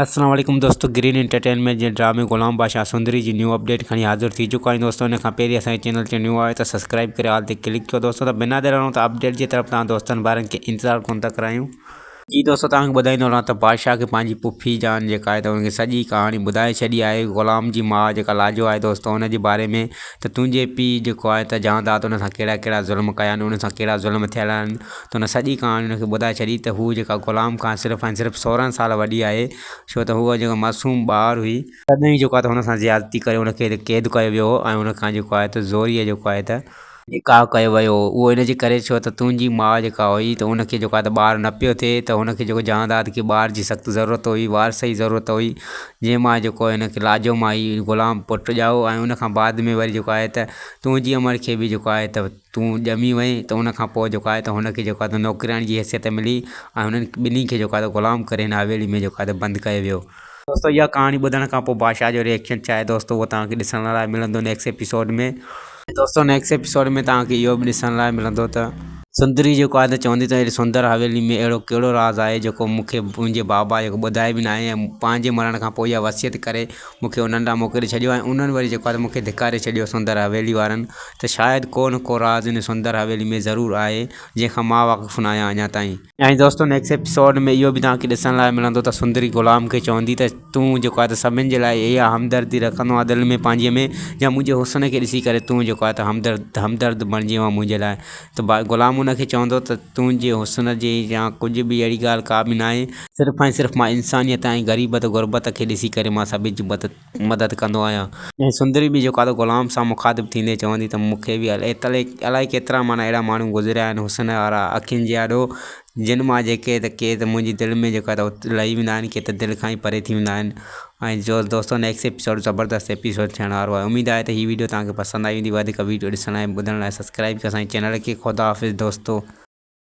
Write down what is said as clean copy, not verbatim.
السلام عليڪم دوستو گرين انٽرٽينمينٽ جي ڊرامي غلام بادشاهه سندري جي نيو اپڊيٽ کڻي حاضر ٿي چڪا آهيون دوستو ان کان پهرين اسان جي چينل تي نيو آهيو ته سبسڪرائب ڪري آل تي ڪلڪ ڪيو دوستو ته بنا دير هلون ته اپڊيٽ جي طرف تان دوستن ڀائرن کي انتظار ڪون ٿا ڪرايون. جي دوستو توهان کي ٻڌائيندو هلان ته بادشاهه کي پنهنجي پڦي جان جيڪا آهي ته ان کي سڄي ڪهاڻي ٻڌائي ڇڏي آهي غلام جي ماء جيڪا لاجو آهي دوستو ان جي باري ۾ ته تنهنجي پيء جيڪو آهي ته جهانداد ان سان ڪهڙا ڪهڙا ظلم ڪيا آهن ان سان ڪهڙا ظلم ٿيل آهن ته ان سڄي ڪهاڻي هن کي ٻڌائي ڇڏي ته هوء جيڪا غلام کان صرف ۽ صرف 16 سال وڏي آهي، ڇو ته هوء جيڪا معصوم ٻار هئي. تڏهن ئي جيڪو آهي ته هن سان زيادتي ڪري هن کي قيد ڪيو ويو هو ۽ هن کان جيڪو آهي ته زوريء جيڪو آهي ته. نڪاح ڪيو ويو هو. اهو ان جي ڪري ڇو ته تنهنجي ماء جيڪا هئي ته ان کي جيڪو آهي ته ٻار نه پيو ٿئي ته هن کي جيڪو جهانداد کي ٻار جي سخت ضرورت هئي، وارث جي ضرورت هئي، جنهن مان جيڪو هن کي لاجو مان هي غلام پٽ ڄائو ۽ ان کان بعد ۾ وري جيڪو آهي ته تنهنجي امڙ کي به جيڪو آهي ته. تون ڄمي وئين ته ان کان پوء جيڪو آهي ته هن کي جيڪو آهي ته نوڪرياڻي جي حيثيت ملي ۽ هنن ٻنهي کي جيڪو آهي ته غلام ڪري هن حويلي ۾ جيڪو آهي ته بند ڪيو ويو. دوستو اها ڪهاڻي ٻڌڻ کان پوء بادشاهه جو ريئڪشن ڇا آهي دوستو اهو توهان کي ڏسڻ لاء ملندو نيڪسٽ ايپيسوڊ ۾. دوستو نيڪسٽ ايپيسوڊ ۾ توهان کي اهو به ڏسڻ لاء ملندو ته. سندري جيڪو آهي ته چوندي ته اهڙي سندر حويلي ۾ اهڙو ڪهڙو راز آهي جيڪو مون کي منهنجي بابا جيڪو ٻڌائي به ناهي ۽ پنهنجي مرڻ کان پوء اها وصيت ڪري مون کي انهن ڏانهن موڪلي ڇڏيو ۽ انهن وري جيڪو آهي ته مون کي ڌڪاري ڇڏيو سندر حويلي وارن ته شايد ڪو نه ڪو راز ان سندر حويلي ۾ ضرور آهي جنهن کان مان واقف نه آهيان اڃا تائين. ۽ دوستو نيڪسٽ ايپيسوڊ ۾ اهو به توهان کي ڏسڻ لاء ملندو ته سندري غلام کي چوندي ته تون جيڪو آهي ته سڀن جي لاء اها همدردي رکندو آهين دل ۾ پنهنجي ۾ يا منهنجي حسن کي ڏسي ڪري تون جيڪو آهي ته همدرد همدرد بڻجي ويو آهين منهنجي لاء ته غلام ان کي چوندو ته تنهنجي حسن جي يا ڪجهه به اهڙي ڳالهه ڪا به ناهي، صرف ۽ صرف مان انسانيت ۽ غريبت غربت کي ڏسي ڪري مان سڀني جي مدد مدد ڪندو آهيان. ۽ سندري به جيڪو آهي غلام سان مخاطب ٿيندي چوندي ته مون کي به الائي ڪيترا معنيٰ اهڙا ماڻهو گذريا آهن حسن وارا اکين جي آڏو جن مان جيڪي ته ڪي ته منهنجي دل ۾ جيڪو آهي ته لهي ويندا آهن ڪي ته دل کان ئي پري ٿي ويندا آهن ۽ جو دوستو نيڪسٽ ايپيسوڊ زبردست ايپيسوڊ ٿيڻ وارو آهي اميد آهي ته هي ويڊيو توهان کي پسند آئي هوندي وڌيڪ ويڊيو ڏسڻ ۽ ٻڌڻ لاء سبسڪرائب ڪيو اسان جي چينل کي خدا حافظ دوستو.